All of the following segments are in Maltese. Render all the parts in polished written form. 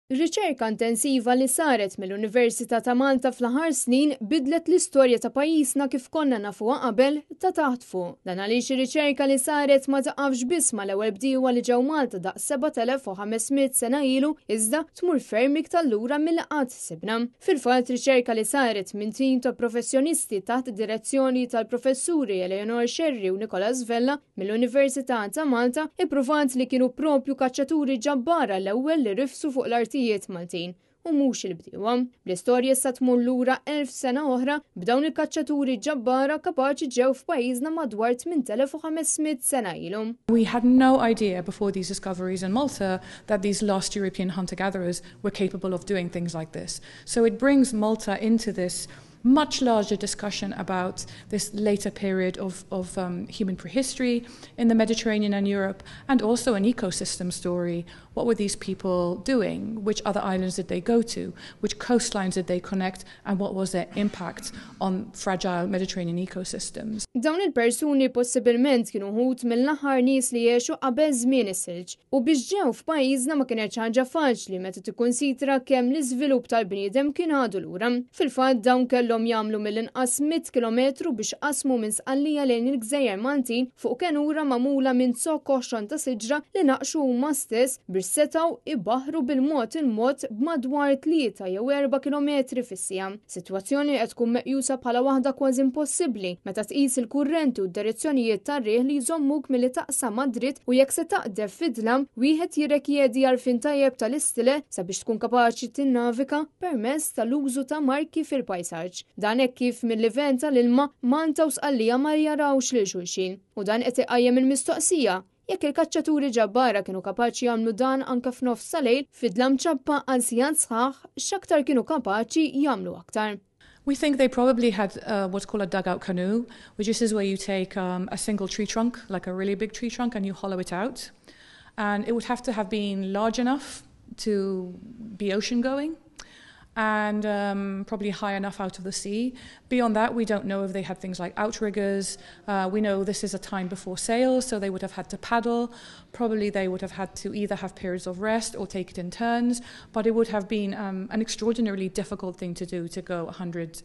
Riċerka intensiva li saret mill-Università ta' Malta fl-aħħar snin bidlet l-istorja ta' pajjiżna kif konna nafuha qabel ta' taħt fuq. Dan għaliex ir-riċerka li saret ma taqafx biss mal-ewwel bdiewa li ġew Malta daqs 7500 sena ilu iżda tmur ferm iktar lura milli qatt ħsibna. Fil-fatt riċerka li saret minn tim ta' professjonisti taħt id-direzzjoni tal-professuri Eleonor Scerri u Nicolas Vella mill-Università ta' Malta ippruvat li kienu propju kaċċaturi ġabbara l-ewwel li rifsu fuq l-artijiet Maltin u mhux il-bdiewa. Bl-istorja issa tmur lura 1000 sena oħra b'dawn il-kaċċaturi ġabbara kapaċi ġew f'pajjiżna madwar 8500 sena ilu. We had no idea before these discoveries in Malta that these last European hunter-gatherers were capable of doing things like this. So it brings Malta into this much larger discussion about this later period of, of um, human prehistory in the Mediterranean and Europe, and also an ecosystem story. What were these people doing? Which other islands did they go to? Which coastlines did they connect? And what was their impact on fragile Mediterranean ecosystems? Dawn il-persuni possibilment kienu wħud mill-aħħar nies li għexu qabel żmien is-silġ u biex ġew f'pajjiżna ma kienet ħaġa faċli meta tikkunsidra kemm l-iżvilupp tal-bniedem kien għadu lura. Fil-fatt dawn kellhom jagħmlu mill-inqas 100 kilometru biex qasmu minn Sqallija lejn il-Gżejjer Maltin fuq kenura magħmula minn zokk oħxon ta' siġra li naqxu huma stess biex setgħu ibaħru bil-mod il-mod b'madwar 3 jew 4 kilometri fis-siegħa. Sitwazzjoni qed tkun meqjusa bħala waħda kważi impossibbli meta tqis il-kurrenti u d-direzzjonijiet tar-riħ li jżommuk milli taqsam dritt u jekk se taqdef fid-dlam wieħed jirrekjedi għarfien tajjeb tal-istile sabiex tkun kapaċi tinnavika permezz tal-użu ta' marki fil-pajsaġġ. Dan hekk kif mill-livell tal-ilma Malta u Sqallija ma jarawx lil xulxin. U dan qed iqajjem il-mistoqsija jekk il-kaċċaturi ġabbara kienu kapaċi jagħmlu dan anke f'nofs ta' lejl fid-dlam ċappa għal sigħat sħaħ x'aktar kienu kapaċi jagħmlu aktar. We think they probably had what's called a dugout canoe, which is where you take a single tree trunk, like a really big tree trunk, and you hollow it out. And it would have to have been large enough to be ocean going and probably high enough out of the sea. Beyond that, we don't know if they had things like outriggers. We know this is a time before sails, so they would have had to paddle. Probably they would have had to either have periods of rest or take it in turns, but it would have been an extraordinarily difficult thing to do to go 100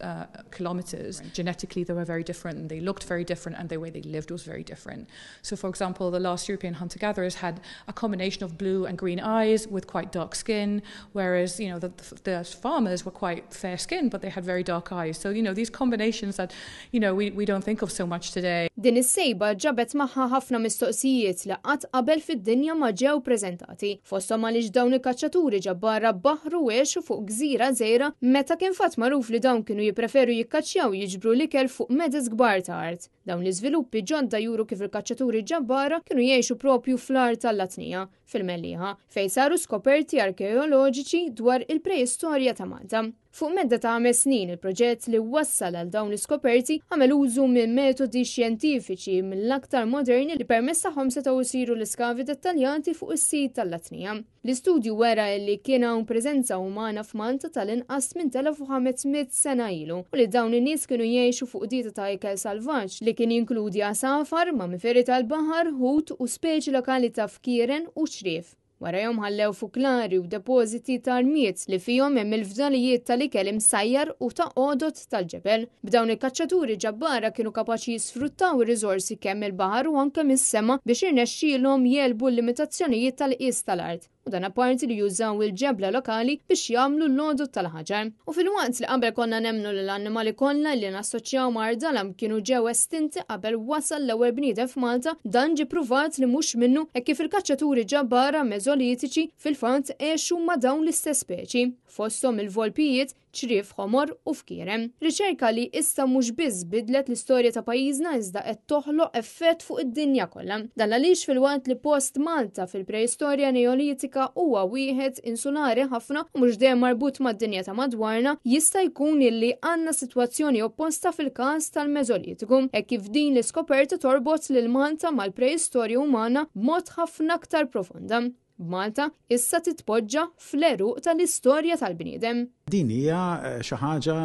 kilometers. Genetically, they were very different and they looked very different and the way they lived was very different. So, for example, the last European hunter-gatherers had a combination of blue and green eyes with quite dark skin, whereas, the farmers were quite fair skinned, but they had very dark eyes. So, these combinations that we don't think of so much today. Din is-sejba ġabet magħha ħafna mistoqsijiet li qatt qabel fid-dinja ma ġew preżentati. Fosthom għaliex dawn il-kaċċaturi ġabbara baħru għexu fuq gżira żgħira meta kien fatt magħruf li dawn kienu jippreferu jikkaċċjaw jiġbru l-ikel fuq meded kbar ta' art. Dawn l-iżviluppi ġodda juru kif il-kaċċaturi ġabbara kienu jgħixu propju fl-art tal-Latnija fil-Mellieħa, fejn saru skoperti arkeoloġiċi dwar il-preistorja ta' Malta. Fuq medda ta' 5 snin il-proġett li wassal għal dawn l-iskoperti għamel użu minn metodi xjentifiċi mill-aktar moderni li permezz tagħhom setgħu jsiru l-iskavi dettaljati fuq is-sit tal-Latnija. L-istudju wera li kien hawn preżenza umana f'Malta tal-inqas 8500 sena ilu u li dawn in-nies kienu jgħixu fuq dieta ta' ikel salvaġġ li kien jinkludi għasafar, mamiferi tal-baħar, ħut u speċi lokali ta' fkieren u ċriev. Warajhom ħallew fuklari u depożiti ta' rmied li fihom hemm il-fdalijiet tal-ikel imsajjar u ta' għodod tal-ġebel. B'dawn il-kaċċaturi ġabbara kienu kapaċi jisfruttaw ir-riżorsi kemm il-baħar u anke mis-sema biex irnexxielhom jegħlbu l-limitazzjonijiet tal-qies tal-art u dan apparti li jużaw il-ġebla lokali biex jagħmlu l-għodod tal-ħaġar. U filwaqt li qabel konna nemmnu li l-annimali kollha li nassoċjaw ma' dalam kienu ġew estinti qabel wasal l-ewwel bniedem f'Malta, dan ġi pruvat li mhux minnu e kif il-kaċċaturi ġabbara meżolitiċi fil-fatt għexu ma' dawn l-istess speċi, fosthom il-volpijiet, ċriev ħomor u fkieren. Riċerka li issa mhux biss bidlet l-istorja ta' pajjiżna iżda qed toħloq effett fuq id-dinja kollha. Dan għaliex filwaqt li post Malta fil-preistorja neolitika huwa wieħed insulari ħafna u mhux dejjem marbut mad-dinja ta' madwarna, jista' jkun illi għandna sitwazzjoni opposta fil-każ tal-Meżolitiku, hekk kif din l-iskoperta torbot lil Malta mal-preistorja umana b'mod ħafna aktar profonda. B'Malta issa titpoġġa fl-għeruq tal-istorja tal-bniedem. Din hija xi ħaġa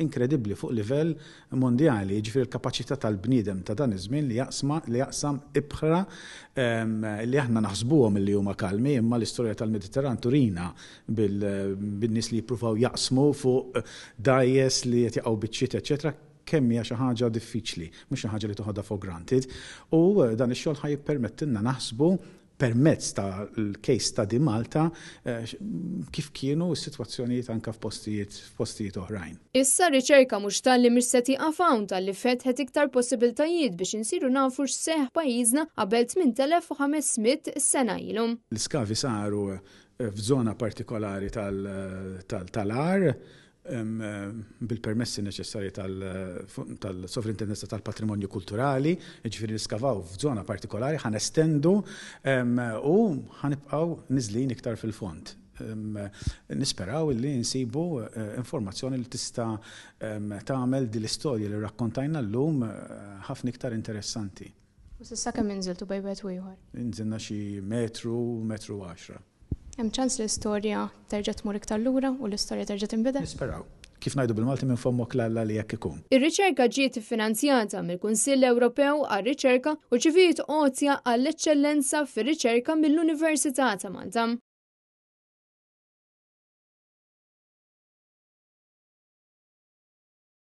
inkredibbli fuq livell mondjali, jiġifieri l-kapaċità tal-bniedem ta' dan iż-żmien li jaqsma li jaqsam ibħra li aħna naħsbuhom li huma kalmi, imma l-istorja tal-Mediterran turina bin-nies li jippruvaw jaqsmu fuq dgħajjes li qed jaqgħu biċċiet, eċċetera, kemm hija xi ħaġa diffiċli, mhux xi ħaġa li toħodha for granted. U dan ix-xogħol ħa jippermettilna naħsbu permezz tal-case study Malta kif kienu s-sitwazzjonijiet anka f'postijiet oħrajn. Issa riċerka mhux talli mhix se tieqaf hawn, talli fetħet iktar possibiltajiet biex insiru nafu x'seħħ pajjiżna qabel 8500 sena ilu. L-iskavi saru f'żona partikolari tal-għar bil-permessi neċessarji tal-Sovrintendenza tal-Patrimonju Kulturali, jiġifieri niskavaw f'żona partikolari, ħa nestendu u ħa nibqgħu niżlin iktar fil-fond. Nisperaw li nsibu informazzjoni li tista' tagħmel din l-istorja li rrakkontajna llum ħafna iktar interessanti. U s'issa kemm inżiltu bejn wieħed u ieħor? Inżilna xi metru, metru 10. Hemm ċans li l-istorja terġa' tmur iktar lura u l-istorja terġa' tinbidel? Nisperaw. Kif ngħidu bil-Malti, minn fommok 'l Alla li jekk ikun. Ir-riċerka ġiet iffinanzjata mill-Kunsill Ewropew għar-Riċerka u rċeviet għotja għall-eċċellenza fir-riċerka mill-Università ta' Malta.